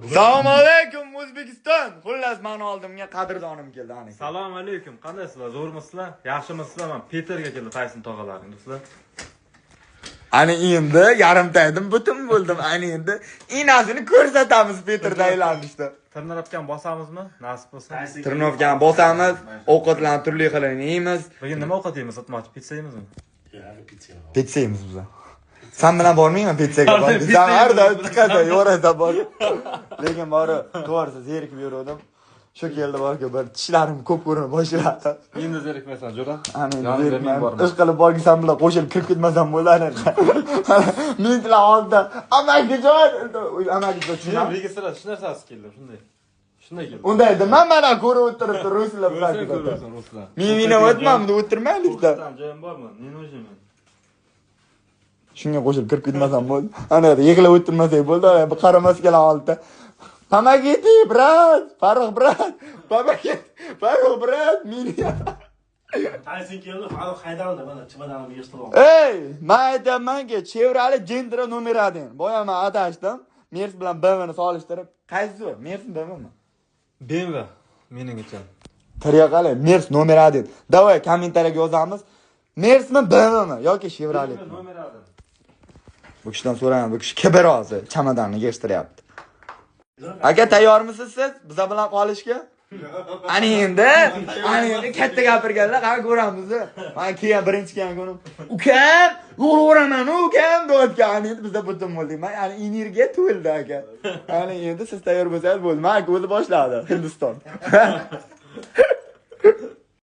Assalomu alaykum, O'zbekiston. Xullas, meni oldimga qadrdonim keldi ana. Assalomu alaykum. Qandaysizlar? Zo'rmisizlar? Yaxshimisizlar? Men Peterga keldi Tayson tog'alaring, do'stlar. Ana endi yarimta edim, butun bo'ldim. Ana endi inasini ko'rsatamiz Peterda aylanishda. Tirnalabgan bosamizmi? Nasib bo'lsa. Tirnovkani bosamiz, ovqatlarni turli xilini yeymiz. Bugun nima ovqat yeymiz? Otmoch pitsa yeymizmi? Pitsa yeymiz biz. Sen bilan bormayman pitsaga. Sen har doim tiqasan, yo'rasan bor. Lekin bori, to'g'risi zerikib yuruvdim. Shu keldi borku, bir tishlarim ko'p ko'rinib boshladi. Endi zerikmaysan, jo'ra. Ana endi Yonimda men zerikmayman. borman. Ish qilib borki, sen bilan qo'shilib kirib ketmasam bo'ladi. Minutlar oldida amakijon, amakijon Men tushunam. registratsiya shu narsasi keldi, shunday. Shunday keldi. Unday demam, mana ko'rib o'tiribdi ruslar bilan. Ko'rsan ko'rasan ruslar. Men vinovatman, bunda o'tirmaylikda. O'qitgan joyim bormi? Ne нужен men? Shunga qo'shilib kirib ketmasam bo'ldi. Ana yerda yig'lab o'tirmasak bo'ldi, ana bir qaramasgalar oldida. Помогите, брат! Farruh, брат! Помогите! Farruh, брат! Meni. Tayson keldi, Farruh haydaldi, mana chemodanimni yig'ishtirib oldi. Ey, men aytyapmanki, Chevrolet Gentra номер 1. Boya men adashdim. Mers bilan BMWni solishtirib, qaysi zo'r? Mersmi, BMWmi? BMW mening uchun. Tariqali, Mers номер 1. Давай kommentariyaga yozamiz. Mersmi, BMWmi yoki Chevroletmi? Номер 1. Bu kishidan so'rayman, bu kishi kibir hozir chamadonni yig'ishtiryapti. Aka, tayyormisiz siz biza bilan qolishga? Ana endi katta gapirganlar, qani ko'ramiz. Man keyin birinchi kelgan kunim, ukam, yo'laveraman ukam deyotgan. Ana endi bizda butun bo'ldik. Man ana energiya to'ldi, aka. Ana endi siz tayyor bo'lsangiz bo'ldi. Man aka o'zi boshladi Hindiston.